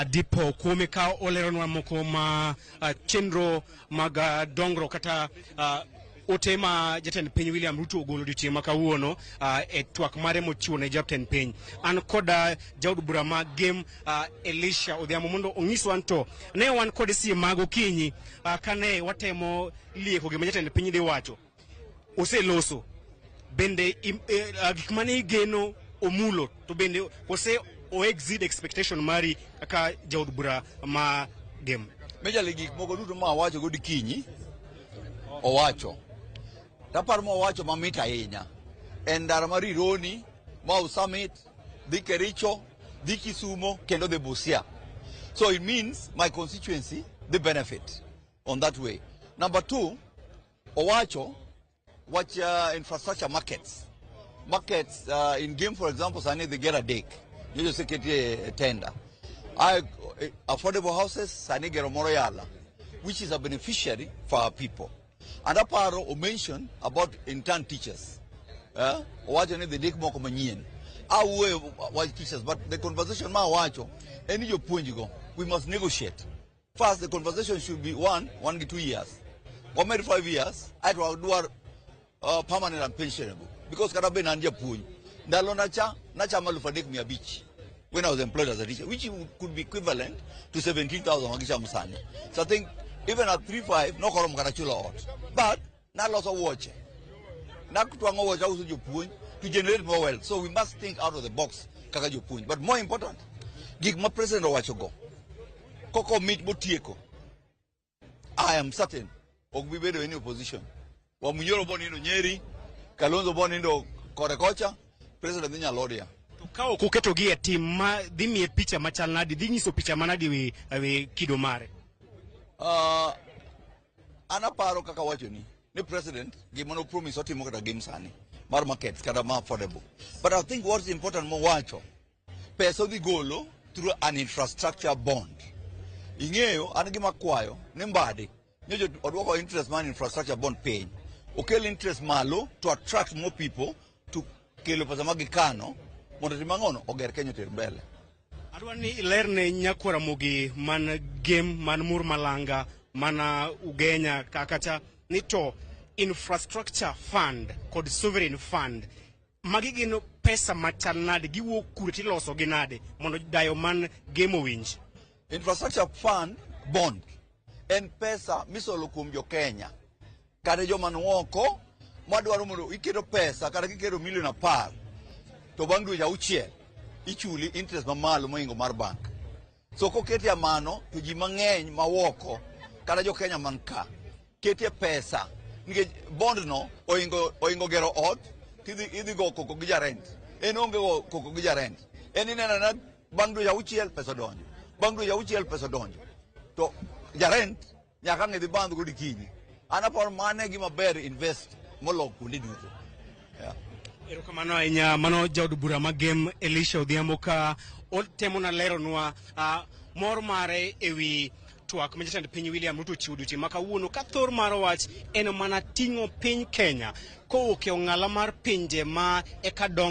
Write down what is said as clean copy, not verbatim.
Dipo kuome ka oleronwa moko ma chenro mag dongruok kata ote ma jatend piny William Ruto ogolo odiochieng' ma kawuono e twak mare mochiwo ne jatend piny. An koda jaod bura ma Gem Elisha Odhiambo mondo onyiswa to ne wan kode sie mag okinyi kane watemo lieko gima jatend piny dhi wacho. Oseloso bende gik mane igeno omulo to bende ose o exceed expectation mari kaka jaod bura ma Gem. Majorly gik moko duto ma awacho godikinyi owacho. Taparo ma owacho mamit ahinya en ndara mar Rironi, Mau Summit, dhi Kericho, dhi Kisumo kendo dhi Busia. So it means my constituency the benefit on that way. Number two, owacho wach infrastructure markets. Markets in Gem, for example, sani dhi gero adek. Nyocha oseketie tender. Affordable houses sani gero moro Yala, which is a beneficiary for our people. And aparo o mention about intern teachers. Owacho ni dhi ndik moko manyien. Awuoyo wach teachers, but the conversation ma awacho en ni jopuonj go, we must negotiate. First, the conversation should be 1 gi 2 years. Wamed 5 years, aeto wadwar permanent and pensionable. Because kata be an japuonj, ndalo nacha, nachamo 3,500 when I was employed as a teacher, which could be equivalent to 17,000 magichamo sani. So I think even at 3.5, nokoromo kata chulo ot. But naloso wuoche. Nakutwang'o wuoche auso jopuonj to generate more wealth. So we must think out of the box kaka jopuonj. But more important, gik ma president owacho go, koko mit motieko, I am certain ok bi bedo any opposition. Wamunyoro bo nindo Nyeri, Kalonzo bo nindo kore kocha, president dhi Nyalodia. To ka ok uketogi e tim ma dhi miye picha machal nadi, dhi nyiso picha manadi wi kido mare? An aparo kaka wachoni ni president gima no promise otimo kata game sani mar markets kata ma affordable. But I think what's important mowacho, pesa odhi golo through an infrastructure bond. Ing'eyo an gima kwayo ni Mbadi nyocha odwoko interest mar infrastructure bond piny. Okel interest malo to attract more people to kelo pesa ma gikano mondo otim ang'ono oger Kenya oter mbele. Adwa ni ilerne nyakwar Ramogi man Gem, man Mur Malanga, mana Ugenya kata ni to infrastructure fund kod sovereign fund magi gin pesa machal nade, giwuok kure tiloso gi nade mondo dayo man Gem owinj. Infrastructure fund bond en pesa misolo kuom jo Kenya kata joma ni oko madwaro mondo iketo pesa kata kiketo milion 10 to bang' dweche 6 ichuli interest mamalo mohingo mar bank. So koketie mano to ji mang'eny mawoko kata jo Kenya man ka ketie pesa nikech bond no ohingo gero ot tidhi idhi go koko gi jarent. En onge go koko gi jarent. En ineno anena bang' dweche 6 pesa donjo. Bang' dweche 6 pesa donjo. To jarent nyaka ang' idhi bandh godikinyi. An aparo mano e gima ber invest molo kuonde duto. Yeah. Erokamano ahinya, mano jaod bura ma Gem Elisha Odhiambo ka otemo na leronwa mor mare ewi twak ma jatend piny William Ruto ochiwo odiochieng' ma kawuono ka thor mar wach en mana ting'o piny Kenya kowuok e ong'ala mar pinje ma eka dongo.